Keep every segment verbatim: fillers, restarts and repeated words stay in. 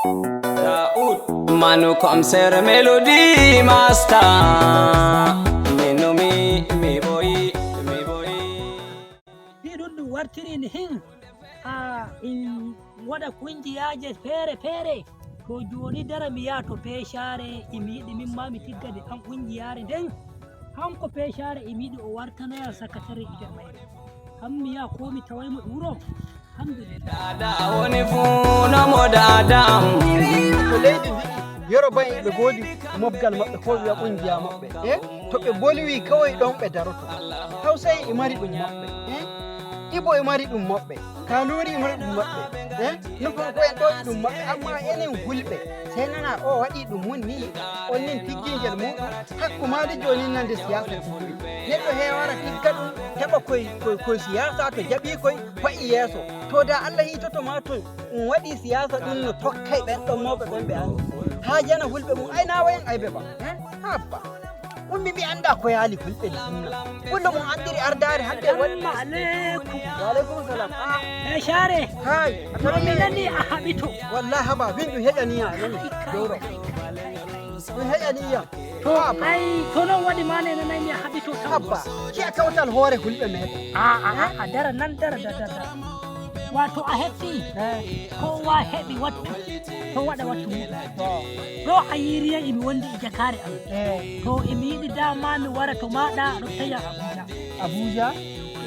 Daoud Manu comme c'est Melody Master. Mi numi, mi boyi, mi boyi. Ɗi ɗum ɗum wartiri ni hin, haa in waɗa kunjiyaaje feere feere. To jooni dara mi yaha to peecaare, imi yiɗi min maa mi tiggane an kunjiyaare nden. Hanko peecaare imi yiɗi o wartanoya sakatare nder mayre. An mi yaha ko mi taway mo e wuro. Alhamdulillah. Dada woni fuu no mo dada am. Ko leydi ndi Yoroba en ɓe goodi mobgal maɓɓe ko wiya kungiya maɓɓe. Eh? To ɓe bolwi kawai ɗon ɓe daroto. Hawsa en e mari ɗum maɓɓe. Eh? Ibo e mari ɗum maɓɓe. Kanuri e mari ɗum maɓɓe. Eh? Nufanko en ɗo e ɗum maɓɓe. Amma enen hulɓe. Sey nana o waɗi ɗum mun ni. On nin tiggingel muɗum. Hakku maali jooni nande siyasa. Neɗɗo heewara tigga ɗum, heɓa koy, koy, koy siyasa to jaɓi koy, fa'i yeeso. To da Allah hiitoto ma ton, ɗum waɗi siyasa ɗum no tokkay ɓen ɗon mawɓe ɓen ɓe andi. Haa jana hulɓe mum, ay na wayan aybe ba. Eh? Habba. Ummi mi anda ko yaali hulɓe ni ɗum na. Kullo mum andiri ardaare hande woni. Assalamu alaikum. Wa alaikum salam. Ah, Eh, share. Hay. To mi nani a haɓito. Wallahi haba, bin ɗum heƴani ya, nani. Doro. Ɗum heƴani ya. To, ay, to non waɗi ma ne nanay mi a haɓito taw. Habba, kiya kawtal hoore hulɓe meɗen. A, a, a, a, dara nan, dara, dara, dara, dara. Wato a hefti, Eh. Kowa heɓi wattu, to waɗa wattu mum. To. Ɗo a yiiri yan imi wondi e jakaare am. Eh. To imi yiɗi dama mi wara to maɗa, ɗo tawi Abuja. Abuja?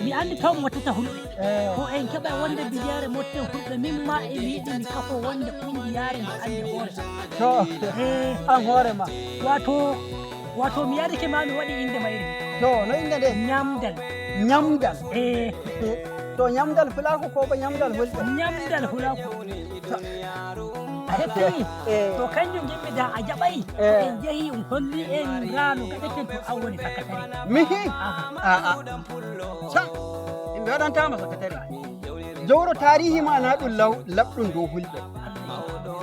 Mi andi taw mi wattata hulɓe. Eh. Ko en keɓa wonde bijeere motten hulɓe, min ma e mi yiɗi mi kafo wonde kungiyaare nde andi hoore. To, Eh. An hoore ma. Wato, wato mi yadike ma mi waɗi inde mayri. To, no inde nde? Ñamdal. Ñamdal. Eh. To ñamdal fulako ko ba ñamdal hulɓe? Ñamdal fulako. A hetti? Eh. To kanjum jimmi da a jaɓay. Eh. En jehi on holli en raano gaɗeten to an woni sakatare. Mihi? Aha. A'a. Can. Yimɓe waɗantama sakatare. Jowro tarihi ma na ɗum law-, laɓɗum dow hulɓe.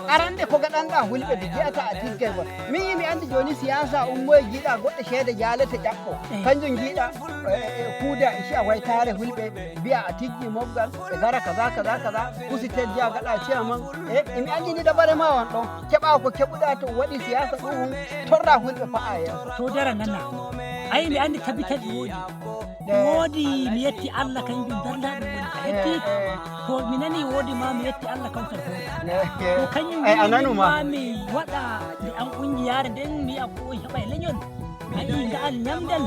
Arande ko gaɗanɗa hulɓe de je'ata a tiggay ba. Min yimi andi joni siyasa ummoye jiiɗa goɗɗo ceede jaalete ƴaɓɓo. Eh. Kanjum jiiɗa, eh, eh, kuuda e ciya waytare hulɓe. Mbiya a tiggi mobgal, ɓe gara kaza, kaza, kaza. Kusi tejja gaɗa ciya man. Eh, imi andi ni dabare ma wan ɗon. Keɓa ko keɓuɗa to waɗi siyasa ɗum hun. Torra hulɓe fa'a yeeso. To dara nana. Ay mi andi tabitan ɗi woodi. Woodi mi yetti Allah kanjum dalla ɗum woni. A hetti? Ko mi nani woodi ma mi yetti Allah kawtal hoore. To kanjum Ay, a nanu ma. Ma mi waɗa nde an kungiyaare nden mi yi'a ko o heɓa e leñol. A yi'i nga'al ñamdal.